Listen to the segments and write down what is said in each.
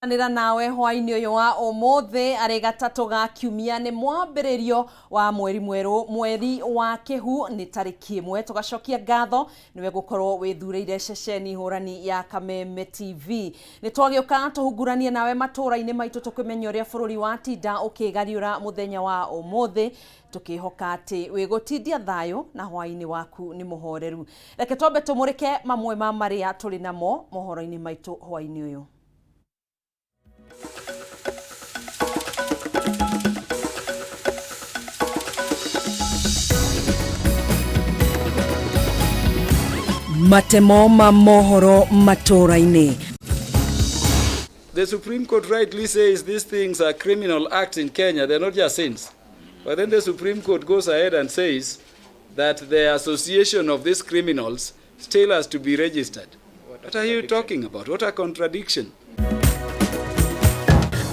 Nĩra nawe hwainĩ ũyũ wa ũmũthĩ arĩ gatatũ ga kiumia nĩ mwambĩrĩrio wa mweri mwerũ, mweri wa kĩhu nĩ tarĩki 1. Tũgacokia ngatho nĩwe gũkorwo wĩthurĩire ceceni hũrani ya Kameme TV. Nĩ twagĩũka tũhunguranie nawe matũũra-inĩ maitũ tũkĩmenya ũrĩa bũrũri watinda ũkĩgariũra mũthenya wa ũmũthĩ, tũkĩhoka atĩ wĩgũtindia thayũ na hwainĩ waku nĩ mũhoreru. Reke twambe tũmũrĩke mamwe ma marĩa tũrĩ namo mohoro-inĩ maitũ hwainĩ ũyũ. Matemo ma mohoro matũũra-inĩ. The Supreme Court rightly says these things are criminal acts in Kenya. They're not just sins. But then the Supreme Court goes ahead and says that the association of these criminals still has to be registered. What are you talking about? What a contradiction.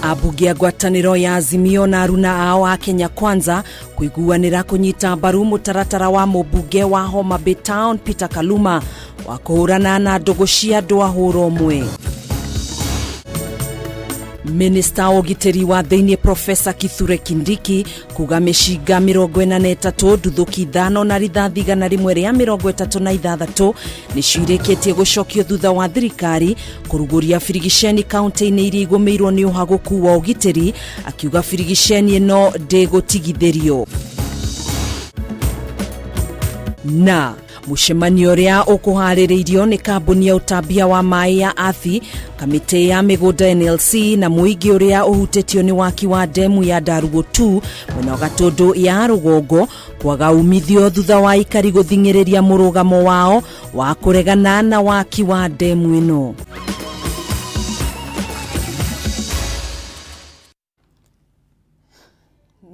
Ambunge a ngwatanĩro ya Azimio na aruna ao a Kenya Kwanza kũiguanĩra kũnyita mbaru mũtaratara wa mũmbunge wa Homa Bay Town Peter Kaluma wa kũhũrana na ndũgũ cia andũ a hũra ũmwe. Minista wa ũgitĩri wa thĩinĩ Profesa Kithure Kindiki kuga mĩcinga 43, nduthũki 5 na rithathi 136 nĩcio irĩkĩtie gũcokio thutha wa thirikari kũrugũria birigiceni kaunti-inĩ iria igũmĩirwo nĩ ũhagũku wa ũgitĩri, akiuga birigiceni ĩno ndĩgũtigithĩrio. Na mũcemanio ũrĩa ũkũharĩrĩirio nĩ kambuni ya ũtambia wa maĩ ya Athi, kamĩtĩ ya mĩgũnda NLC na mũingĩ ũrĩa ũhutĩtio nĩ waki wa ndemu ya Ndarugu 2 mwena wa Gatũndũ ya rũgongo kwaga umithio thutha wa aikari gũthing'ĩrĩria mũrũgamo wao wa kũregana na waki wa ndemu ĩno.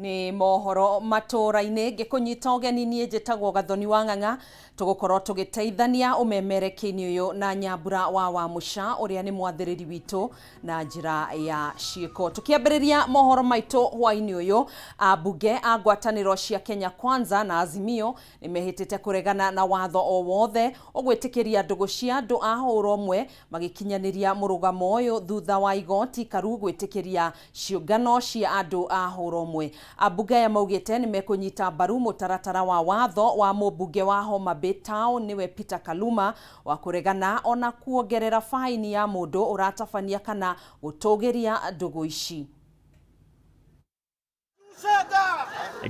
Nĩ mohoro matũũra-inĩ ngĩkũnyita ũgeni niĩ njĩtagwo Gathoni wa Ng'ang'a, tũgũkorwo tũgĩteithania ũmemerekia-inĩ ũyũ na Nyambura wa Wamũca ũrĩa nĩ mwathĩrĩri witũ na njĩra ya ciĩko. Tũkĩambĩrĩria mohoro maitũ hwainĩ ũyũ, ambunge a ngwatanĩro cia Kenya Kwanza na Azimio nĩ mehĩtĩte kũregana na watho o wothe ũgwĩtĩkĩria ndũgũ cia andũ a hũra ũmwe, magĩkinyanĩria mũrũgamo ũyũ thutha wa igoti karu gwĩtĩkĩria ciũngano cia andũ a hũra ũmwe. Ambunge aya maugĩte nĩ mekũnyita mbaru mũtaratara wa watho wa mũmbunge wa Homa Bay Town nĩwe Peter Kaluma wa kũregana ona kuongerera faini ya mũndũ ũratabania kana gũtũgĩria ndũgũ ici.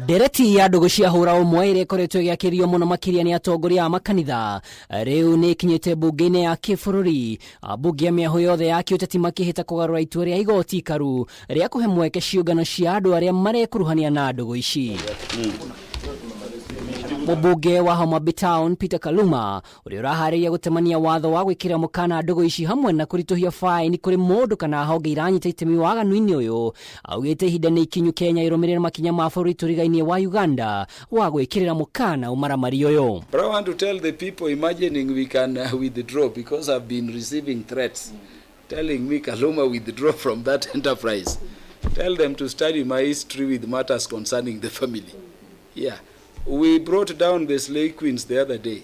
Ndereti ya ndũgũ cia hũra ũmwe ĩrĩa ĩkoretwo ĩgĩakĩrio mũno makĩria nĩ atongoria a makanitha rĩu nĩ ĩkinyĩte mbunge-inĩ ya kĩbũrũri. Ambunge a mĩahũ yothe ya kĩũteti makĩhĩta kũgarũra itua rĩa igoti ikaru rĩa kũhe mweke ciũngano cia andũ arĩa marekuruhania na ndũgũ ici. Mũmbunge wa Homa Bay Town Peter Kaluma ũrĩa ũraharĩria gũtemania watho wa gwĩkĩra mũkana ndũgũ ici hamwe na kũritũhia faini kũrĩ mũndũ kana honge iranyita itemi waganu-inĩ ũyũ, augĩte ihinda nĩ ikinyu Kenya ĩrũmĩrĩre makinya ma bũrũri tũrigainie wa Uganda wa gwĩkĩrĩra mũkana ũmaramari ũyũ. But I want to tell the people imagining we can withdraw, because I've been receiving threats telling me Kaluma withdraw from that enterprise. Tell them to study my history with matters concerning the family. Yeah. We brought down the slay queens the other day.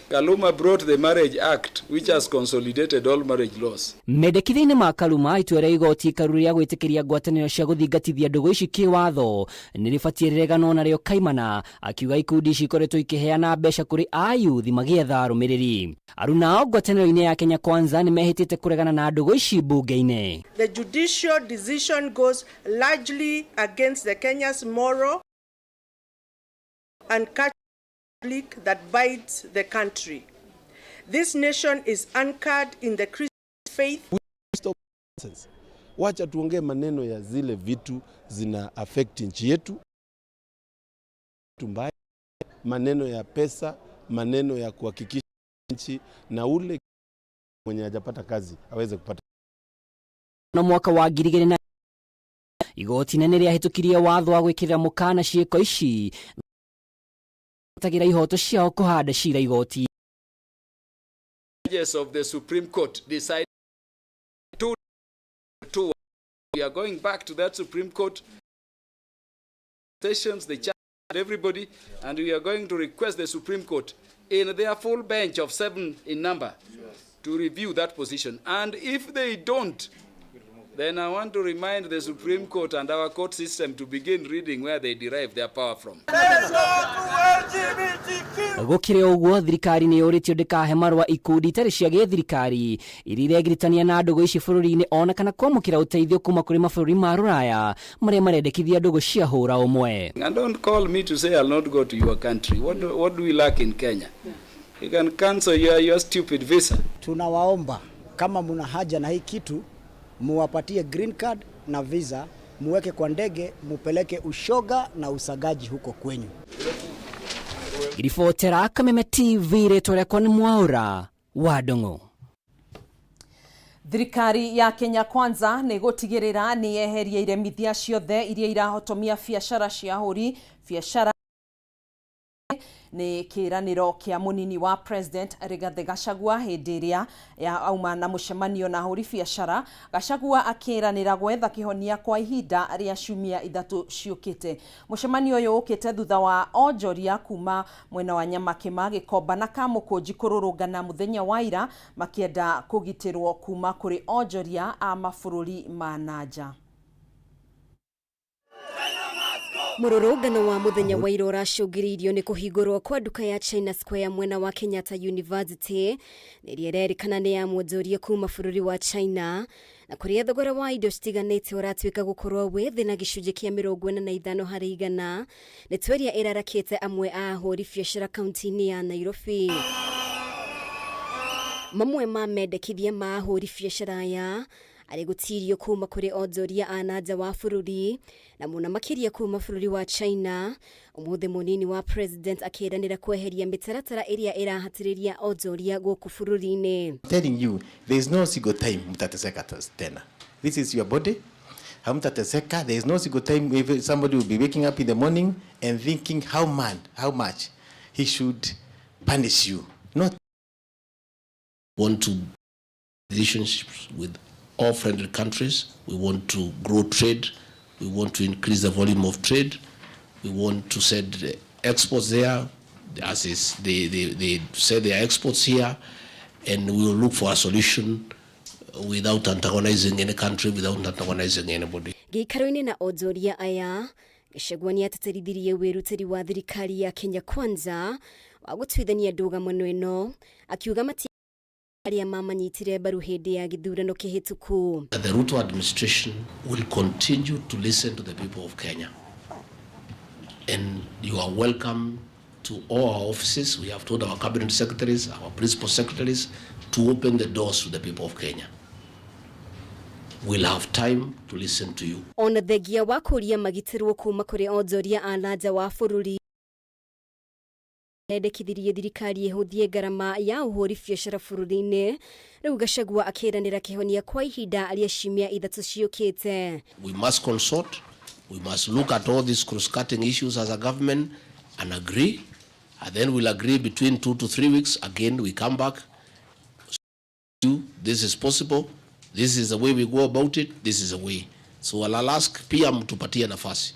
Kaluma brought the Marriage Act, which has consolidated all marriage laws. Mendekithia-inĩ ma Kaluma, itua rĩa igoti ikaru rĩa gwĩtĩkĩria ngwatanĩro cia gũthingatithia ndũgũ ici kĩwatho nĩ rĩbatiĩ rĩreganwo narĩo kaimana, akiuga ikundi ici ikoretwo ikĩheana mbeca kũrĩ ayuthi magĩetha arũmĩrĩri. Aruna ao ngwatanĩro-inĩ ya Kenya Kwanza nĩ mehĩtĩte kũregana na ndũgũ ici mbunge-inĩ. The judicial decision goes largely against the Kenya's moral and cultural that bides the country. This nation is anchored in the Christian faith. Stop nonsense. Wacha tuongee maneno ya zile vitu zina affect nchi yetu mbaya, maneno ya pesa, maneno ya kuhakikisha nchi na ule mwenye hajapata kazi aweze kupata. Na mwaka wa ngiri igĩrĩ na igoti nene rĩahĩtũkirie watho wa gwĩkĩrĩra mũkana ciĩko ici tagira ihoto ciao kũhanda cira igoti. Judges of the Supreme Court decide 2-2. We are going back to that Supreme Court stations, the charge, everybody, and we are going to request the Supreme Court in their full bench of 7 in number. Yes. to review that position. And if they don't, then I want to remind the Supreme Court and our court system to begin reading where they derive their power from. Gũkĩrĩ ũguo, thirikari nĩ yũrĩtio ndĩkahe marũa ikundi itarĩ cia gĩthirikari iria iregiritania na ndũgũ ici bũrũri-inĩ, ona kana kwamũkĩra ũteithio kuma kũrĩ mabũrũri ma rũraya marĩa marendekithia ndũgũ cia hũra ũmwe. And don't call me to say I'll not go to your country. What do we lack in Kenya? You can cancel your stupid visa. Tunawaomba kama muna haja na hii kitu, muwapatie green card na visa, muweke kwa ndege, mupeleke ushoga na usagaji huko kwenyu. Ngiribotera Kameme TV, rĩtwa rĩakwa nĩ Mwaũra wa Ndung'u. Thirikari ya Kenya Kwanza nĩ gũtigĩrĩra nĩ yeheria iremithia ciothe iria irahotomia biacara cia ahũri biacara. Nĩ kĩĩranĩro kĩa mũnini wa President Rigathi Gachagua hĩndĩ ĩrĩa ya auma na mũcemanio na ahũri biacara. Gachagua akĩĩranĩra gwetha kĩhonia kwa ihinda rĩa ciumia 3 ciũkĩte. Mũcemanio ũyũ ũkĩte thutha wa onjoria kuma mwena wa Nyamakima, Gĩkomba na Kamũkũnji kũrũrũngana mũthenya wa ira makĩenda kũgitĩrwo kuma kũrĩ onjoria a mabũrũri ma na nja. Mũrũrũngano wa mũthenya wa ira ũracũngĩrĩirio nĩ kũhingũrwo kwa nduka ya China Square mwena wa Kenyatta University, ĩrĩa ĩrerĩkana nĩ ya mwonjoria kuma bũrũri wa China, na kũrĩa thogora wa indo citiganĩte ũratuĩka gũkorwo wĩ thĩ na gĩcunjĩ kĩa 45 harĩ igana. Nĩtũ ĩrĩa ĩrarakĩte amwe a ahũri biacara kaunti-inĩ ya Nairobi. Mamwe ma mendekithia ma ahũri biacara aya arĩ gũtirio kuma kũrĩ onjoria a na nja wa bũrũri, na mũno makĩria kuma bũrũri wa China. Ũmũthĩ mũnini wa President akĩranĩra kweheria mĩtaratara ĩrĩa ĩrahatĩrĩria onjoria gũkũ bũrũri-inĩ. Telling you there is no single time mtateseka tena. This is your body. Hamtateseka. There is no single time if somebody will be waking up in the morning and thinking how much he should punish you. Not want to relationships with all friendly countries. We want to grow trade. We want to increase the volume of trade. We want to send exports there, as is they say their exports here, and we will look for a solution without antagonizing any country, without antagonizing anybody. Gĩikaro-inĩ na onjoria aya, Gachagua nĩ atĩtĩrithirie wĩrutĩri wa thirikari ya Kenya Kwanza wa gũtuithania ndũgamano ĩno, akiuga mati arĩa mamanyitire mbaru hĩndĩ ya gĩthurano kĩhĩtũku. The Ruto administration will continue to listen to the people of Kenya. And you are welcome to all our offices. We have told our cabinet secretaries, our principal secretaries, to open the doors to the people of Kenya. We'll have time to listen to you. Ona thengia wa kũria magitĩrwo kuma kũrĩ onjoria a na nja wa bũrũri, endekithirie thirikari ĩhũthie ngarama ya ũhũri biacara bũrũri-inĩ. Rĩu Gachagua akĩranĩra kĩhonia kwa ihinda rĩa ciumia 3 ciũkĩte. We must consult, we must look at all these cross-cutting issues as a government and agree, and then we'll agree between 2 to 3 weeks. Again, we come back. This is possible. This is the way we go about it. This is the way. So I'll ask pia mtupatie nafasi.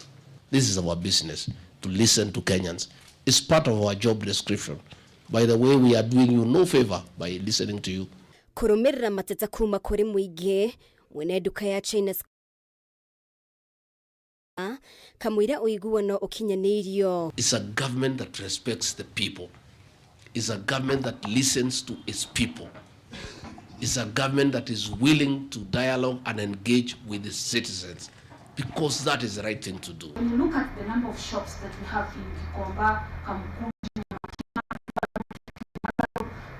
This is our business, to listen to Kenyans. It's part of our job description. By the way, we are doing you no favor by listening to you. Kũrũmĩrĩra mateta kuma kũrĩ mũingĩ, mwene nduka ya China kamũira ũiguano ũkinyanĩirio. It's a government that respects the people. It's a government that listens to its people. It's a government that is willing to dialogue and engage with the citizens, because that is the right thing to do. When you look at the number of shops that we have in Gikomba, Kamukunji,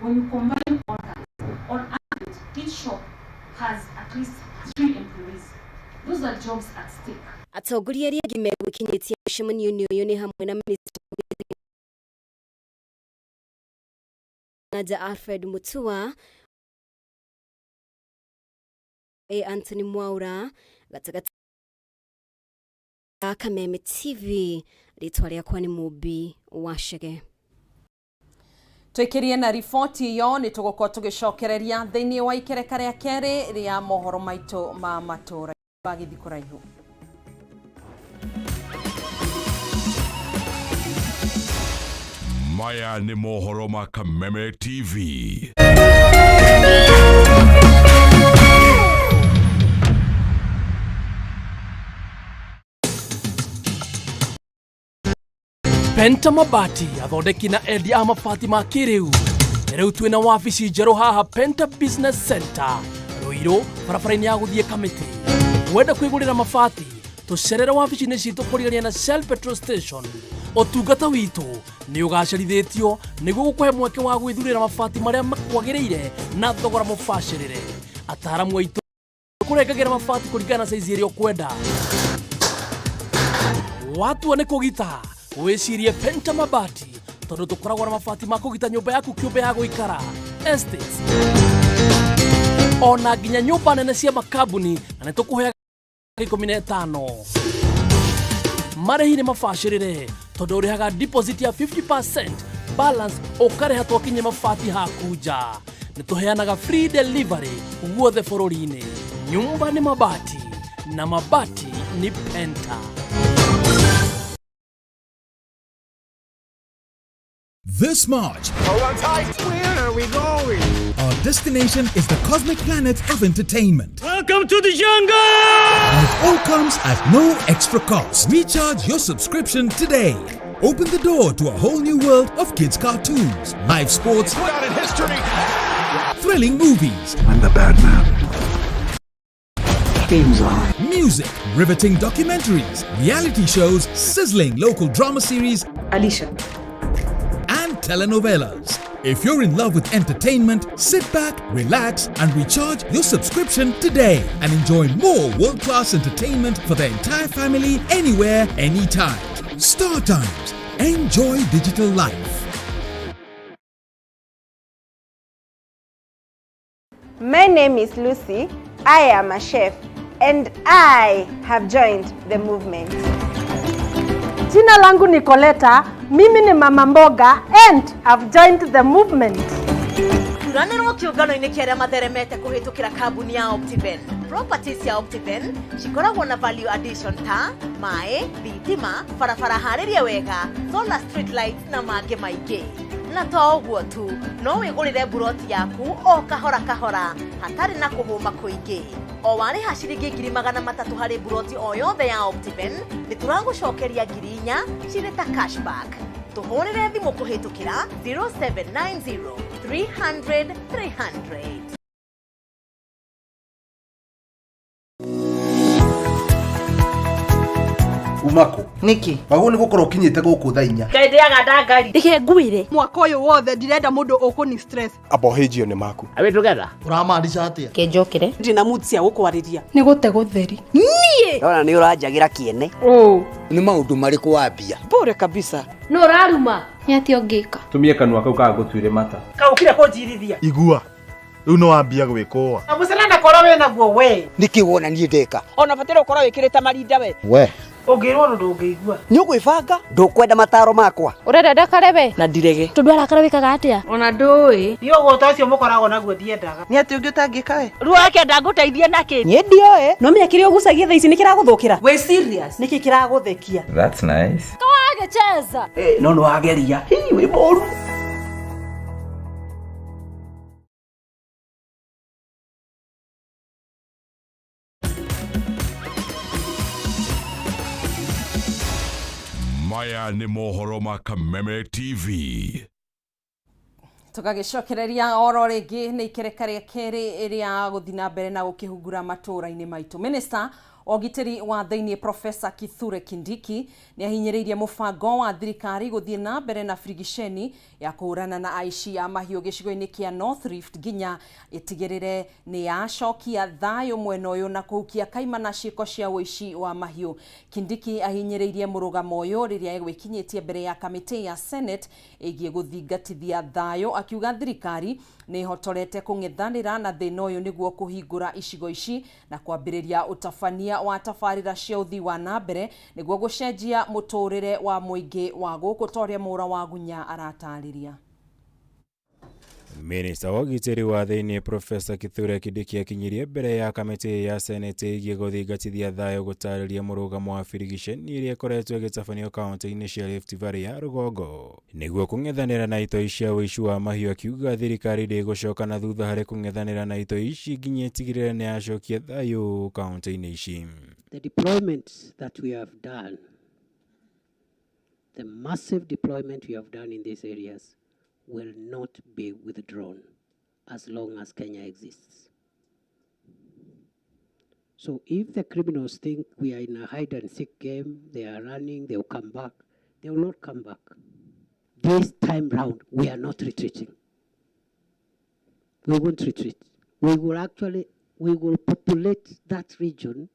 when you combine all that, on average, each shop has at least 3 employees. Those are jobs at stake. Atongoria arĩa angĩ megwĩkinyĩtie mũcemanio-inĩ ũyũ nĩ hamwe na Minista wa nja Alfred Mutua, Anthony Mwaura, gatagatĩ Kameme TV, rĩtwa rĩakwa nĩ Mũmbi wa Chege. Twikirie na riboti iyo nĩ tũgũkorwo tũgĩcokereria thĩinĩ wa ikereka rĩa kerĩ rĩa mohoro maitũ ma matũra bagĩthiĩ kũraihu. Maya nĩ mohoro ma Kameme TV. Penta Mabati athondeki na endia a mabati ma kĩrĩu. Rĩu twĩna wabici njerũ haha Penta Business Center Ruiru, barabara-inĩ ya gũthiĩ Kamĩtĩ. Wenda kwĩgũrĩra mabati, tũcerere wabici-inĩ citũ kũrigania na Shell Petrol Station. Ũtungata witũ nĩ ũgacĩrithĩtio nĩguo gũkũhe mweke wa gwĩthurĩra mabati marĩa makwagĩrĩire na thogora mũbacĩrĩre. Ataaramu aitũ kũrengagĩra mabati kũringana na saizi ĩrĩa ũkwenda. Watua nĩ kũgita, wĩcirie Penta Mabati, tondũ tũkoragwo na mabati ma kũgita nyũmba yaku kĩũmbe ya gũikara, estates, ona nginya nyũmba nene cia makambuni, na nĩ tũkũheaga 15. Marĩhi nĩ mabacĩrĩre tondũ ũrĩhaga deposit ya 50%, balance ũkarĩha twakinye mabati haku nja. Nĩ tũheanaga free delivery guothe bũrũri-inĩ. Nyumba nĩ mabati na mabati nĩ Penta. This March, Hold on tight. Where are we going? Our destination is the cosmic planet of entertainment. Welcome to the jungle! And it all comes at no extra cost. Recharge your subscription today. Open the door to a whole new world of kids' cartoons, live sports, Out in history. thrilling movies, I'm the bad man. Game's on. Music, riveting documentaries, reality shows, sizzling local drama series, Alicia, and telenovelas. If you're in love with entertainment, sit back, relax, and recharge your subscription today and enjoy more world class entertainment for the entire family, anywhere, anytime. Star Times. Enjoy digital life. My name is Lucy. I am a chef and I have joined the movement. Jina langu ni Coleta, mimi ni mama mboga and I've joined the movement. Thuranĩrwo kĩũngano-inĩ kĩa arĩa matheremete kũhĩtũkĩra kambuni ya Optiven. Properties cia Optiven cikoragwo na value addition ta maĩ, thitima, barabara harĩrie wega, solar street lights na mangĩ maingĩ. Na to ũguo tu, no wĩgũrĩre mburoti yaku o kahora kahora hatarĩ na kũhũma kũingĩ. O warĩha ciringi 300,000 harĩ mburoti o yothe ya Optiven, nĩ tũragũcokeria 4,000 cirĩ ta cashback. Tũhũrĩre thimũ kũhĩtũkĩra 0790 300 300. Umako Niki? Wagwo nĩ gũkorwo ũkinyĩte gũkũ thaa 4. Ngai ndĩaga ndangari. Reke ngwire mwaka ũyũ wothe ndirenda mũndũ ũkũni stress. Abohĩnjio nĩ maku. Are we together? Ũramaanisha atĩa? Kenjokere. Ndina mood cia gũkwarĩria. Nĩ gũte gũtheri. Niĩ. Ndona nĩ ũranjagĩra kĩene. Ũ. Nĩ maũndũ marĩkũ wambia? Bure kabisa. Nũ ũraruma? Nĩ atĩa ũngĩka? Tumie kanua kau kagũtuire mata. Kaũkire kũnjirithia. Igua. Rĩu nĩ wambia gwĩkũa. Na mũcere korwo wĩna guo we. Nĩkĩ wona niĩ ndeka? Ona bataire ũkorwo wĩkĩrĩte marinda we. We. Ũngĩrwo ũndũ ndũngĩigua. Nĩ ũgwĩbanga? Ndũkwenda mataro makwa. Ũrenda ndakare we? Na ndirege. Tondũ arakara wĩkaga atĩa? Ona ndũĩ. Niĩ ũgũta ũcio mũkoragwo naguo ndiendaga. Nĩ atĩ ũngĩ ũtangĩka we? Ruo ndangũteithia nakĩ? Niĩ ndioĩ. No menya kĩrĩa ũgucagia thaa ici nĩ kĩragũthũkĩra. Wĩ serious? Nĩkĩ kĩragũthekia? That's nice. Kawagĩcheza. No nĩ wageria. Hii wĩ mũru. Maya nĩ mohoro ma Kameme TV. Tũgagĩcokereria oro rĩngĩ nĩ ikereka rĩa kerĩ rĩa gũthiĩ na mbere na gũkĩhungura matũũra-inĩ maitũ. Minister wa ũgitĩri wa thĩinĩ Professor Kithure Kindiki nĩ ahinyĩrĩirie mũbango wa thirikari gũthiĩ na mbere na birigiceni ya kũhũrana na aici a mahiũ gĩcigo-inĩ kĩa North Rift nginya ĩtigĩrĩre nĩ yacokia thayũ mwena ũyũ na kũhukia kaimana ciĩko cia ũici wa mahiũ. Kindiki ahinyĩrĩirie mũrũgamo ũyũ rĩrĩa egwĩkinyĩtie mbere ya kamĩtĩ ya Senate ĩgiĩ gũthingatithia thayũ, akiuga thirikari nĩ ĩhotorete kũng'ethanĩra na thĩna ũyũ nĩguo kũhingũra icigo ici na kwambĩrĩria ũtabania wa tabarĩra cia ũthii wa na mbere nĩguo gũcenjia mũtũrĩre wa mũingĩ wa gũkũ ta ũrĩa Mũra wa Gunya aratarĩria. Minista wa ũgitĩri wa thĩinĩ Profesa Kithure Kindiki akinyirie mbere ya kamĩtĩ ya Senate ĩgiĩ gũthingatithia thayũ gũtarĩria mũrũgamo wa birigiceni ĩrĩa ĩkoretwo ĩgĩtabanio kaunti-inĩ cia Rift Valley ya rũgongo nĩguo kũng'ethanĩra na itoi cia ũici wa mahiũ, akiuga thirikari ndĩgũcoka na thutha harĩ kũng'ethanĩra na itoi ici nginya ĩtigĩrĩre nĩ yacokia thayũ kaunti-inĩ ici. The deployment that we have done, the massive deployment we have done in these areas will not be withdrawn as long as Kenya exists. So if the criminals think we are in a hide and seek game, they are running, they will come back. They will not come back. This time round, we are not retreating. We won't retreat. We will actually, we will populate that region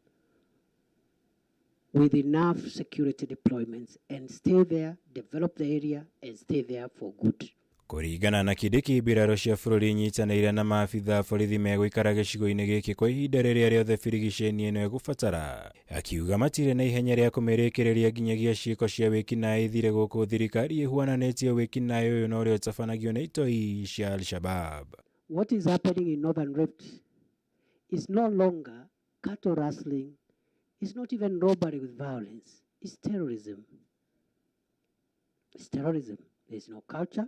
with enough security deployments and stay there, develop the area, and stay there for good. Kũringana na Kindiki, mbirarũ cia bũrũri inyitanĩire na maabitha a borithi megũikara gĩcigo-inĩ gĩkĩ kwa ihinda rĩrĩa rĩothe birigiceni ĩno ĩgũbatara, akiuga matirĩ na ihenya rĩa kũmĩrĩkĩrĩria nginyagia ciĩko cia wĩkinaĩ ithire gũkũ thirikari ĩhuananĩtie wĩkinaĩ ũyũ na ũrĩa ũtabanagio nĩ itoi cia Al-Shabab. What is happening in Northern Rift is no longer cattle rustling, it's not even robbery with violence, it's terrorism. It's terrorism. There's no culture.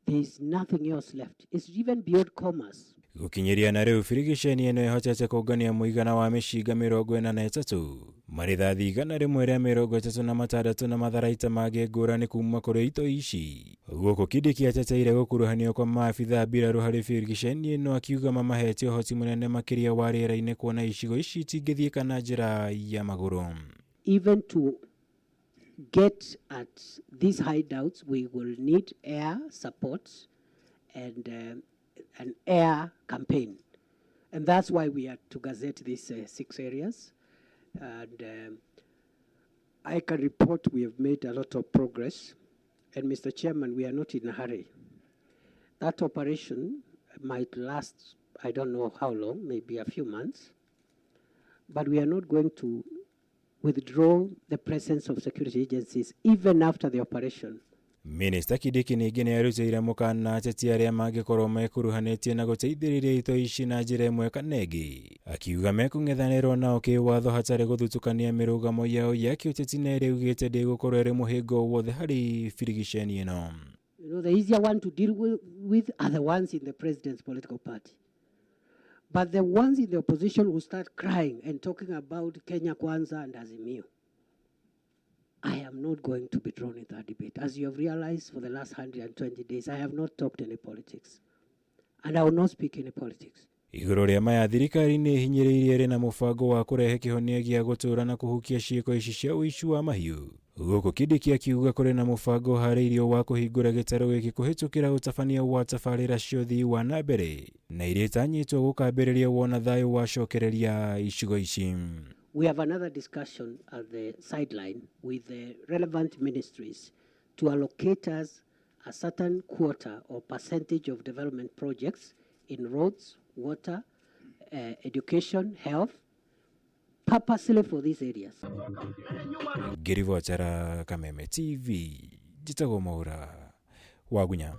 There is nothing else left. It's even beyond commerce. Gũkinyĩria na rĩu birigiceni ĩno ĩhotete kũngania mũigana wa mĩcinga 43, marĩthathi 136 na matharaita mangĩ ngũrani kuma kũrĩ itoi ici. Gũkũ Kindiki ateteire gũkuruhanio kwa maabitha mbirarũ harĩ birigiceni ĩno, akiuga mamahete ũhoti mũnene makĩria wa rĩera-inĩ kuona icigo ici itingĩthiĩka na njĩra ya magũrũ. Even to get at these hideouts, we will need air support and an air campaign. And that's why we are to gazette these 6 areas. And I can report we have made a lot of progress. And Mr. Chairman, we are not in a hurry. That operation might last, I don't know how long, maybe a few months. But we are not going to withdraw the presence of security agencies even after the operation. Minista Kindiki ningĩ nĩ arutĩire mũkana ateti arĩa mangĩkorwo mekuruhanĩtie na gũteithĩrĩria itoi ici na njĩra ĩmwe kana ĩngĩ, akiuga mekũng'ethanĩrwo nao kĩwatho hatarĩ gũthutũkania mĩrũgamo yao ya kĩũteti na ĩrĩa ĩugĩte ndĩgũkorwo ĩrĩ mũhĩnga o wothe harĩ birigiceni ĩno. The easier one to deal with are the ones in the president's political party. But the ones in the opposition will start crying and talking about Kenya Kwanza and Azimio. I am not going to be drawn into that debate. As you have realized, for the last 120 days, I have not talked any politics. And I will not speak any politics. Igũrũ rĩa maya, thirikari nĩ ĩhinyĩrĩirie ĩrĩ na mũbango wa kũrehe kĩhonia gĩa gũtũũra na kũhukia ciĩko ici cia ũici wa mahiũ. Gũkũ Kindiki akiuga kũrĩ na mũbango ũharĩirio wa kũhingũra gĩtarũ gĩkĩ kũhĩtũkĩra ũtabania wa tabarĩra cia ũthii wa na mbere na iria itanyĩtwo gũkambĩrĩria wona thayũ wacokereria icigo ici. We have another discussion at the sideline with the relevant ministries to allocate us a certain quota or percentage of development projects in roads, water, education, health, purposely for these areas. Ngĩribotera Kameme TV, njĩtagwo Mwaura Wagunya.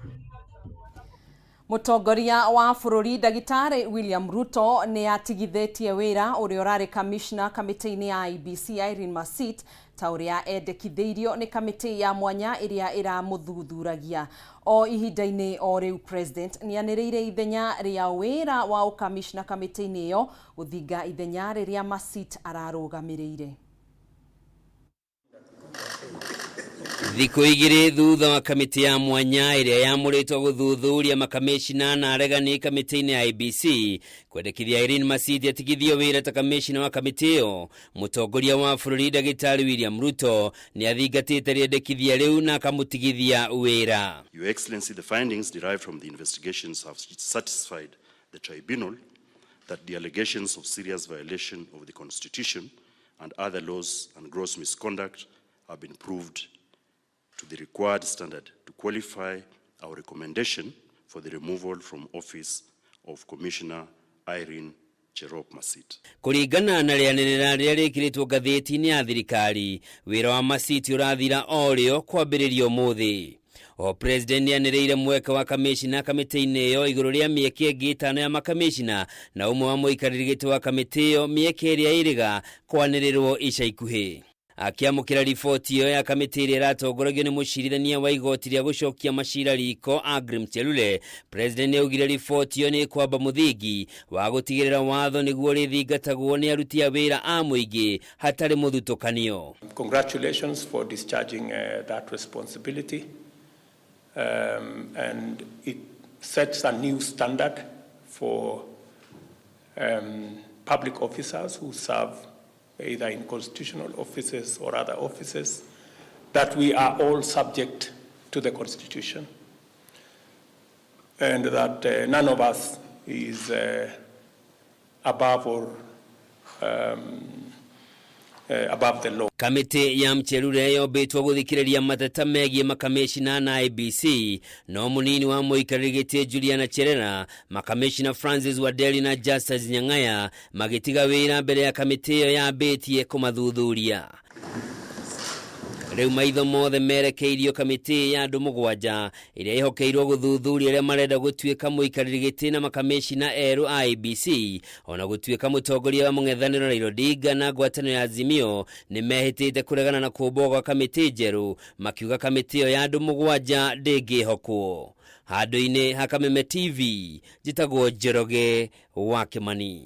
Mũtongoria wa bũrũri ndagĩtarĩ William Ruto nĩ atigithĩtie wĩra ũrĩa ũrarĩ kamishna kamĩtĩ-inĩ ya IEBC Irene Masit ta ũrĩa endekithĩirio nĩ kamĩtĩ ya mwanya ĩrĩa ĩramũthuthuragia. O ihinda-inĩ o rĩu president nĩ anĩrĩire ithenya rĩa wĩra wa ũkamishna kamĩtĩ-inĩ ĩyo gũthinga ithenya rĩrĩa Masit ararũgamĩrĩire. Thikũ igĩrĩ thutha wa kamĩtĩ ya mwanya ĩrĩa yamũrĩtwo gũthuthuria makamĩcina na aregani kamĩtĩ-inĩ ya IEBC kwendekithia Irene Masit atigithio wĩra ta kamĩcina wa kamĩtĩ ĩyo, mũtongoria wa bũrũri ndagĩtarĩ William Ruto nĩ athingatĩte rĩendekithia rĩu na akamũtigithia wĩra. Your Excellency, the findings derived from the investigations have satisfied the tribunal that the allegations of serious violation of the Constitution and other laws and gross misconduct have been proved to the required standard to qualify our recommendation for the removal from office of Commissioner Irene Cherop Masit. Kũringana na rĩanĩrĩra rĩrĩa rĩkĩrĩtwo ngathĩti-inĩ ya thirikari, wĩra wa Masit ũrathira o rĩo kwambĩrĩria ũmũthĩ. Oho president nĩanĩrĩire mweke wa kamĩcina kamĩtĩ-inĩ ĩyo igũrũ rĩa mĩeke ĩngĩ ĩtano ya makamĩcina na ũmwe wa mũikarĩri gĩtĩ wa kamĩtĩ ĩyo mĩeke ĩrĩa ĩrĩga kwanĩrĩrwo ica ikuhĩ. Akĩamũkĩra riboti ĩyo ya kamĩtĩ ĩrĩa ĩratongoragio nĩ mũcirithania wa igoti rĩa gũcokia macira riko Agrim Chelule, president nĩaugire riboti ĩyo nĩ ĩkwamba mũthingi wa gũtigĩrĩra watho nĩguo ũrĩthingatagwo nĩ aruti a wĩra a mũingĩ hatarĩ mũthutũkanio. Congratulations for discharging that responsibility. And it sets a new standard for public officers who serve either in constitutional offices or other offices, that we are all subject to the Constitution and that none of us is above or above the law. Kamĩtĩ ya Mchelule yombĩtwo gũthikĩrĩria mateta megiĩ makamĩcina na IEBC, no mũnini wa mũikarĩri gĩtĩ Juliana Cherera, makamĩcina Francis Wanderi na Justus Nyang'aya magĩtiga wĩra mbere ya kamĩtĩ ĩyo yambĩtie kũmathuthuria. Rĩu maitho mothe merekeirio kamĩtĩ ya andũ mũgwanja ĩrĩa ĩhokeirwo gũthuthuria arĩa marenda gũtuĩka mũikarĩri gĩtĩ na makamĩcina erũ a IEBC, ona gũtuĩka mũtongoria wa mũng'ethanĩro Raila Odinga na ngwatanĩro ya Azimio nĩ mehĩtĩte kũregana na kũmbwo gwa kamĩtĩ njerũ, makiuga kamĩtĩ ĩyo ya andũ mũgwanja ndĩngĩhokwo. Handũ-inĩ ha Kameme TV, njĩtagwo Njoroge wa Kĩmani.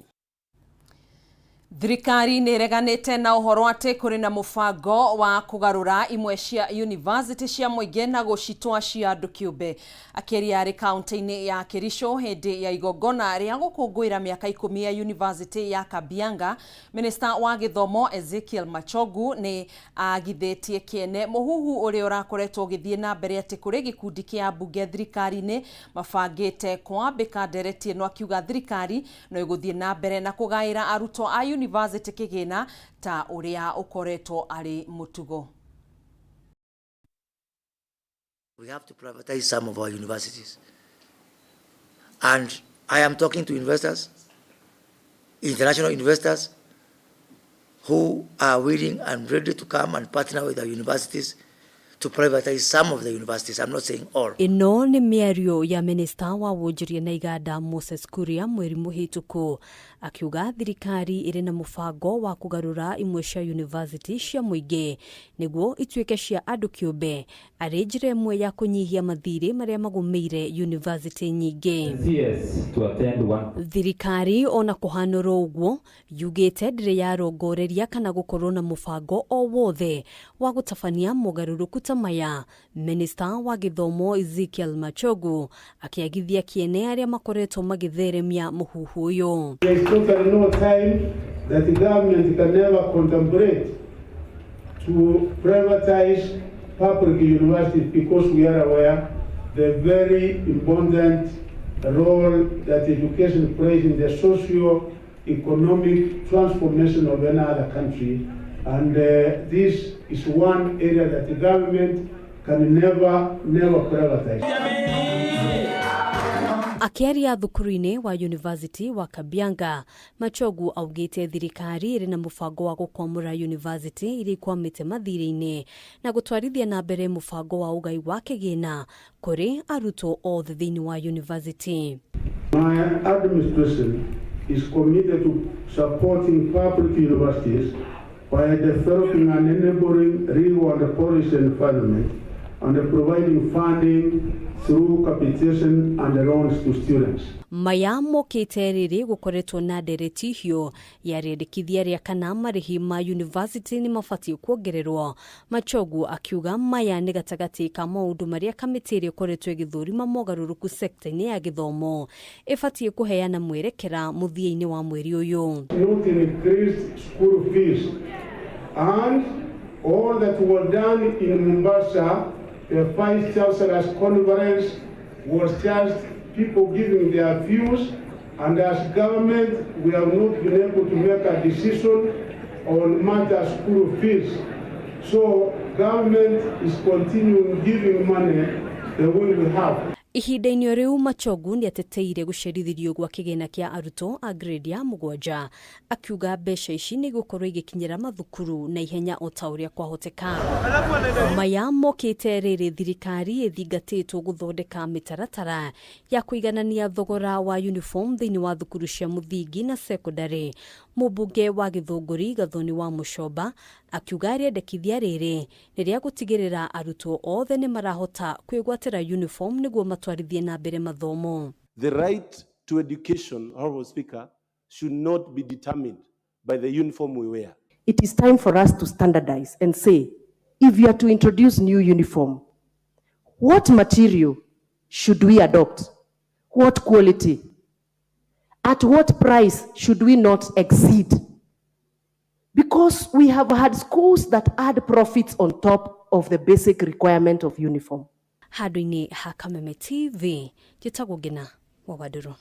Thirikari nĩ ĩreganĩte na ũhoro atĩ kũrĩ na mũbango wa kũgarũra imwe cia university cia mũingĩ na gũcitwa cia andũ kĩũmbe. Akĩaria arĩ kaunti-inĩ ya Kericho hĩndĩ ya igongona rĩa gũkũngũĩra mĩaka 10 ya university ya Kabianga, minista wa gĩthomo Ezekiel Machogu nĩ agithĩtie kĩene mũhuhu ũrĩa ũrakoretwo ũgĩthiĩ na mbere atĩ kũrĩ gĩkundi kĩa ambunge thirikari-inĩ mabangĩte kwambĩka ndereti ĩno, akiuga thirikari no ĩgũthiĩ na mbere na kũgaĩra arutwo a university kĩgĩna ta ũrĩa ũkoretwo arĩ mũtugo. We have to privatize some of our universities. And I am talking to investors, international investors, who are willing and ready to come and partner with our universities to privatize some of the universities. I'm not saying all. Ĩno nĩ mĩario ya minista wa wonjoria na iganda Moses Kuria mweri mũhĩtũku, akiuga thirikari ĩrĩ na mũbango wa kũgarũra imwe cia university cia mũingĩ nĩguo ituĩke cia andũ kĩũmbe, arĩ njĩra ĩmwe ya kũnyihia mathirĩ marĩa magũmĩire university nyingĩ. CS to attend one. Thirikari ona kũhanũrwo ũguo yugĩte ndĩrĩ yarongoreria kana gũkorwo na mũbango o wothe wa gũtabania mogarũrũku ta maya. Minista wa gĩthomo Ezekiel Machogu akĩagithia kĩene arĩa makoretwo magĩtheremia mũhuhu ũyũ. There is totally no time that the government can ever contemplate to privatize public universities, because we are aware the very important role that education plays in the socio-economic transformation of any other country. And this is one area that the government can never, never privatize. Akĩaria thukuru-inĩ wa University wa Kabianga, Machogu augĩte thirikari ĩrĩ na mũbango wa gũkwamũra university iria ikwamĩte mathirĩ-inĩ na gũtwarithia na mbere mũbango wa ũgai wa kĩgĩna kũrĩ arutwo othe thĩinĩ wa university. My administration is committed to supporting public universities by developing an enabling legal and policy environment and providing funding through capitation and loans to students. Maya mokĩte rĩrĩ gũkoretwo na ndereti hiũ ya rĩendekithia rĩa kana marĩhi ma university nĩ mabatiĩ kuongererwo. Machogu akiuga maya nĩ gatagatĩ ka maũndũ marĩa kamĩtĩ ĩrĩa ĩkoretwo ĩgĩthũrima mogarũrũku sekta-inĩ ya gĩthomo ĩbatiĩ kũheana mwerekera mũthia-inĩ wa mweri ũyũ. Not increased school fees, and all that was done in Mombasa, the Vice Chancellor's Conference, was just people giving their views, and as government we have not been able to make a decision on matter school fees. So government is continuing giving money the way we have. Ihinda-inĩ o rĩu Machogu nĩateteire gũcerithĩrio gwa kĩgĩna kĩa arutwo a grade ya mũgwanja akiuga mbeca ici nĩ igũkorwo igĩkinyĩra mathukuru na ihenya o ta ũrĩa kwahoteka. Maya mokĩte rĩrĩ thirikari ĩthingatĩtwo gũthondeka mĩtaratara ya kũiganania thogora wa uniform thĩinĩ wa thukuru cia mũthingi na sekondarĩ. Mũmbunge wa Gĩthũngũri Gathoni wa Mũcomba akiuga rĩendekithia rĩrĩ nĩ rĩa gũtigĩrĩra arutwo othe nĩ marahota kwĩgwatĩra uniform nĩguo matwarithie na mbere mathomo. The right to education, Honorable Speaker, should not be determined by the uniform we wear. It is time for us to standardize and say, if you are to introduce new uniform, what material should we adopt? What quality? At what price should we not exceed? Because we have had schools that add profits on top of the basic requirement of uniform. Handũ-inĩ ha Kameme TV, njĩtagwo Ngina wa Wandũrũ.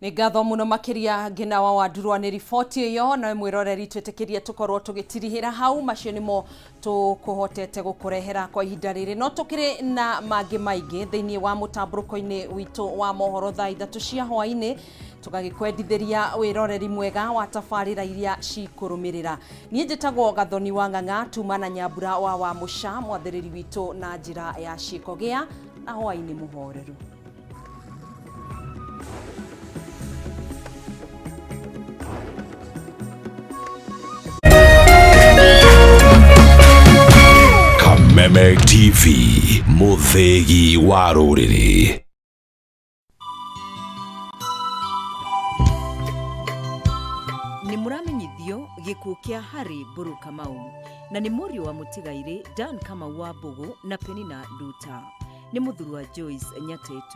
Nĩ ngatho mũno makĩria Ngina wa Wandurwa nĩ riboti ĩyo. Nawe mwĩroreri twĩtĩkĩrie tũkorwo tũgĩtirihĩra hau. Macio nĩmo tũkũhotete gũkũrehera kwa ihinda rĩrĩ, no tũkĩrĩ na mangĩ maingĩ thĩinĩ wa mũtambũrũko-inĩ witũ wa mohoro thaa 3 cia hwaĩ-inĩ, tũgagĩkwendithĩria wĩroreri mwega wa tabarĩra iria cikũrũmĩrĩra. Niĩ njĩtagwo Gathoni wa Ng'ang'a, tuma na Nyambura wa Wamũca mwathĩrĩri witũ na njĩra ya ciĩko. Gĩa na hwaĩ-inĩ mũhoreru. Kameme TV, mũthĩgi wa rũrĩrĩ. Nĩ mũramenyithio gĩkuũ kĩa Harry Mbũrũ Kamau, na nĩ mũriũ wa mũtigairĩ Dan Kamau wa Mbũgũ na Penina Nduta, nĩ mũthuri wa Joyce Nyatetu.